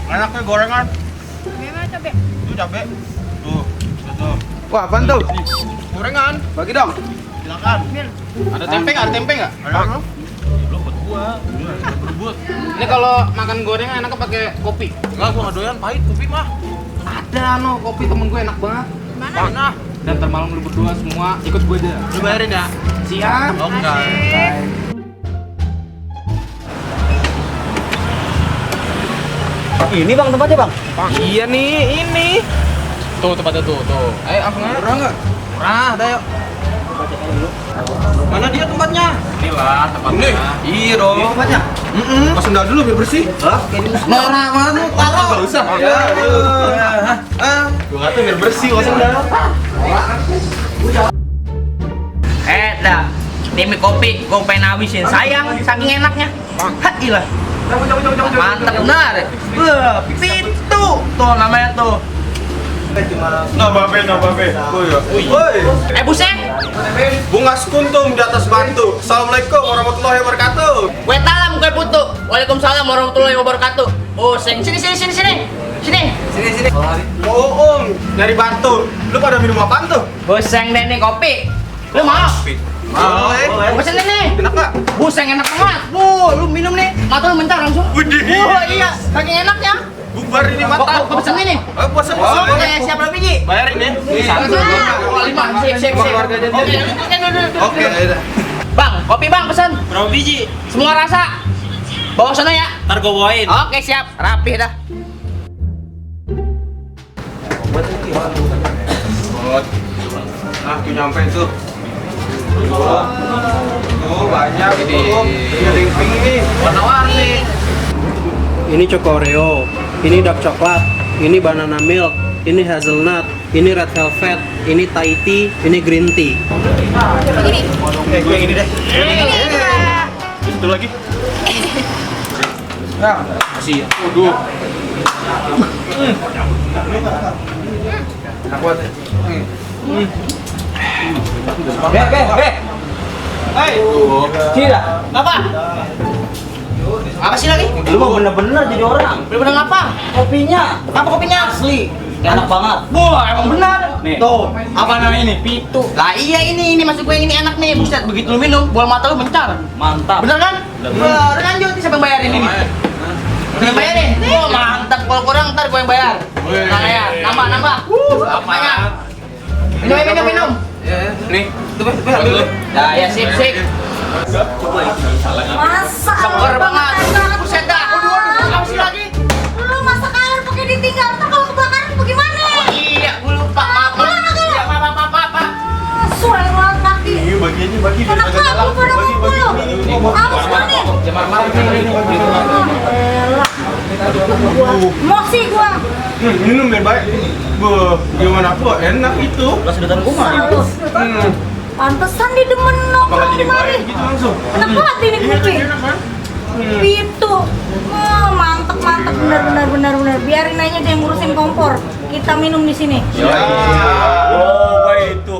Enak nih gorengan. Memang cabe. Tuh cabe. Tuh. Wah, apaan tuh? Gorengan. Bagi dong. Silakan. Ada tempe nggak? Ada tempe nggak? Ada. Lo buat gua. Berebut. Ini kalau makan gorengan enaknya pakai kopi. Enggak, gua nggak doyan pahit kopi mah. Ada kopi temen gue enak banget. Mana? Dan ntar malam lu berdua semua ikut gue aja. Lu bayarin ya? Siap. Oke. Ini bang tempatnya bang. Iya nih, ini. Tuh tempatnya tuh. Ayo langsung aja. Murah nggak? Murah, ada yuk. Mana dia tempatnya? Inilah tempatnya. Iya dong. Ini tempatnya. Pas sendal dulu biar bersih. Hah? Kayak di musola. Norak banget lu, taruh. Enggak usah. Gua kata biar bersih kok sendal. Dah. Ini mie kopi, gue pengen habisin. Sayang, saking enaknya. Hah, gila. Mantap benar. Wah, pitu. Tuh namanya tuh. Nah, babe. Woi. Buseng. Bunga sekuntum di atas batu. Assalamualaikum warahmatullahi wabarakatuh. Wetalam kue putu. Waalaikumsalam warahmatullahi wabarakatuh. Buseng. Sini. Oh, dari batu. Lu pada minum apaan tuh? Buseng deh nih kopi. Lu mau? Boleh. Buseng deh nih. Enak nggak? Buseng enak banget. Lu minum nih. Mata lu mencar langsung. Widih. Iya, saking enaknya. Bubar ini mata. Kok pesen ini? Ayo puasa. Oke, siap berapa biji? Bayarin ya. Satu, dua, lima. Sip. Keluarga aja. Oke, ayo. Bang, kopi bang pesan. Berapa biji? Semua rasa. Bawa sana ya. Ntar gue bawain. Oke, siap. Rapih dah. Nah, tuh nyampe tuh. Oh, banyak ini. Ada yang pink nih. Warna-warni. Ini Choco Oreo, ini dark coklat, ini banana milk, ini hazelnut, ini red velvet, ini Thai tea, ini green tea. Gue yang ini deh. Itu lagi. Nah, Kasih ya. waduh. Aku ada. Be. Hai. Sila. Apa? Apa sih lagi? Lu mah bener-bener jadi orang. Bener-bener apa? Kopinya Apa kopinya? asli. Enak banget. Wah, emang benar. Nih. Tuh. Apa namanya ini? Pitu. Lah iya ini maksud gue yang ini enak nih. Buset, begitu lu minum, bola mata lu mencar. Mantap. Bener kan? Wah, udah lanjut nih siapa yang bayarin ini? Siapa yang bayarin? Wah, mantap. Kalau kurang ntar gue yang bayar. Nah ya, nambah. Apanya? Minum. Nih, tuh Nah, ya sip. Masa Seger banget. Buset dah. Aduh, apa sih lagi? lu masak air pakai ditinggal, ntar kalau kebakaran bagaimana? Oh iya, gue lupa. Maaf. Ya, maaf. Suara banget kaki. Iya, bagiannya bagi Enak banget lu pada ngumpul lu. Apa semua nih? Mosi gua. Minum biar baik. Gimana aku enak itu. Sedotan gua mah. Pantesan di demen Bakal nongkrong jadi di mari. baik gitu langsung. Enak banget ini kopi. Pitu. Wah, mantep benar. Biarin aja dia yang ngurusin kompor. Kita minum di sini. Oh, baik itu.